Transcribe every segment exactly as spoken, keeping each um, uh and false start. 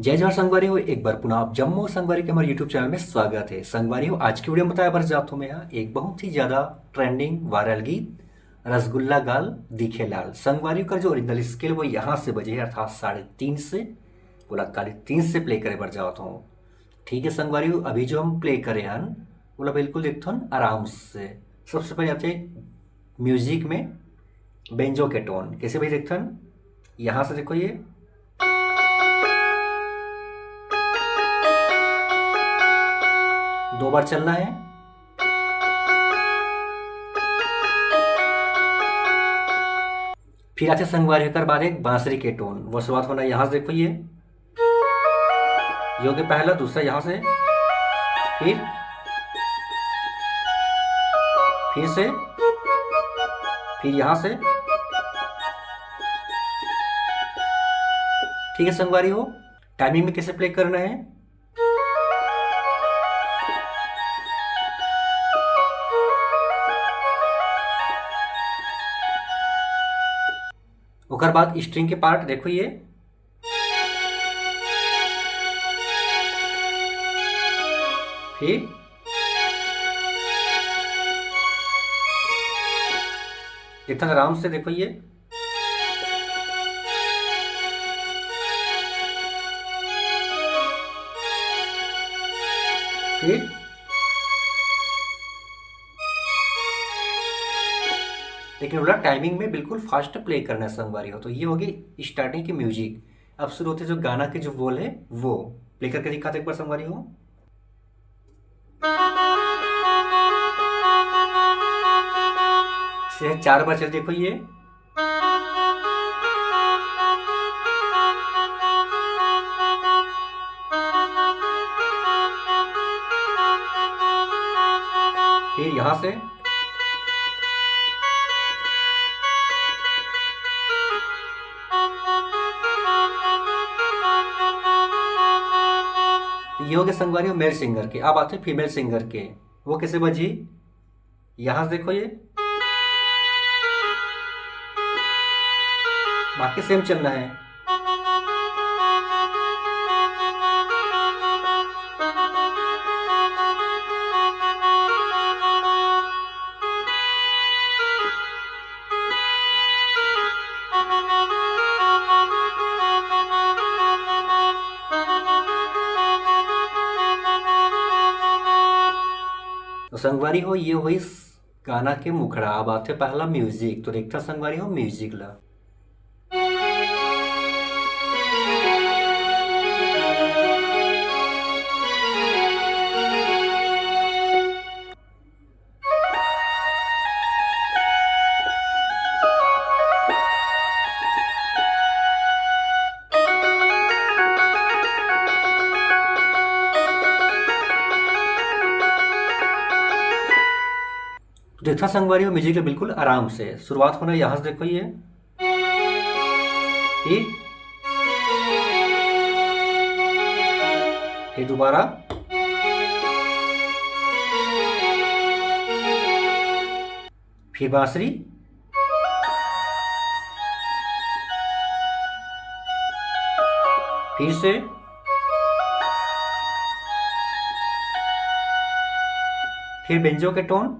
जय जोहार संगवारी हो, एक बार पुनः आप जम्मो संगवारी के हमारे YouTube चैनल में स्वागत है। संगवारी हो, आज की वीडियो में बताए बर जात हूँ मैं यहाँ एक बहुत ही ज्यादा ट्रेंडिंग वायरल गीत रसगुल्ला गाल दिखे लाल। संगवारी हो, कर जो ओरिजिनल स्केल वो यहाँ से बजे है, अर्थात साढ़े तीन से, ओला काली तीन से प्ले करे बर जात हूँ। ठीक है संगवारी हो, अभी जो हम प्ले करे हन ओला बिल्कुल देखथन आराम से। सबसे पहले आते म्यूजिक में बेंजो के टोन। कैसे भाई देखथन, यहाँ से देखो ये दो बार चलना है। फिर आते संगवारी हो एकर बाद एक बांसुरी के टोन, वो शुरुआत होना यहाँ से देखो ये, यो के पहला, दूसरा यहाँ से, फिर, फिर से, फिर यहाँ से। ठीक है संगवारी हो, टाइमिंग में कैसे प्ले करना है। ओकर बाद स्ट्रिंग के पार्ट देखो ये, फिर इतना आराम से देखो ये, फिर लेकिन ओला टाइमिंग में बिल्कुल फास्ट प्ले करना है संगवारी हो। तो ये होगी स्टार्टिंग की म्यूजिक। अब शुरू होते जो गाना के जो बोल है वो प्ले करके दिखाते एक बार संगवारी हो। से चार बार चल देखो ये, फिर यहाँ से तो ये हो गए संगवारी हो मेल सिंगर के। अब आते हैं फीमेल सिंगर के, वो कैसे बजी? यहाँ से देखो ये, बाकी सेम चलना है। तो संगवारी हो, ये होइस गाना के मुखड़ा। अब आथे पहला म्यूजिक, तो देखथन संगवारी हो म्यूजिक ला। तो देखा संगवारी हो, म्यूजिक ला बिल्कुल आराम से शुरुआत होना, यहाँ से देखो ये, फिर, फिर दोबारा, फिर बांसुरी, फिर से, फिर बेंजो के टोन।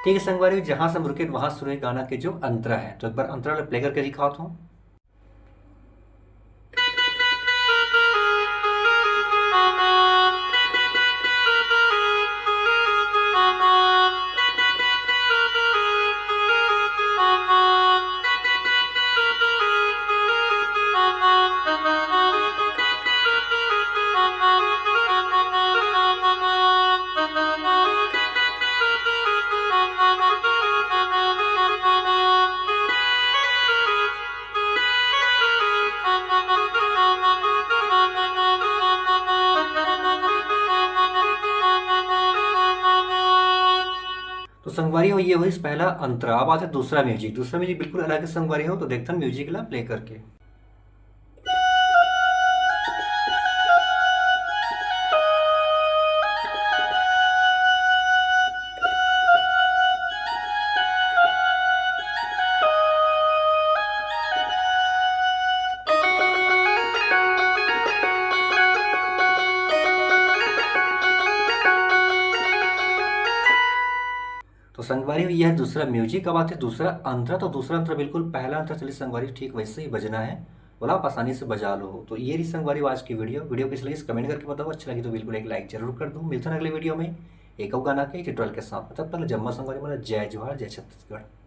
ठीक है संगवारी, जहां से हम रुके वहां शुरू है गाना के जो अंतरा है, तो एक बार अंतरा प्ले करके दिखाता हूँ। तो संगवारी हो, ये होइस पहला अंतरा। अब आथे दूसरा म्यूजिक। दूसरा म्यूजिक बिल्कुल अलग है संगवारी हो, तो देखथन म्यूजिक ला प्ले करके। संगवारी हो, यह दूसरा म्यूजिक। अब आथे दूसरा अंतरा। तो दूसरा अंतरा बिल्कुल पहला अंतरा चलिस संगवारी, ठीक वैसे ही बजना है, ओला आप आसानी से बजा लो। तो ये रही संगवारी हो आज की वीडियो। वीडियो कैसी लगिस कमेंट करके बताओ, अच्छी लगी तो बिल्कुल एक लाइक जरूर कर दो। मिलथन अगले वीडियो में एक अउ गाना के ट्यूटोरियल के साथ। तब तक जम्मो संगवारी मन ला जय जोहार, जय छत्तीसगढ़।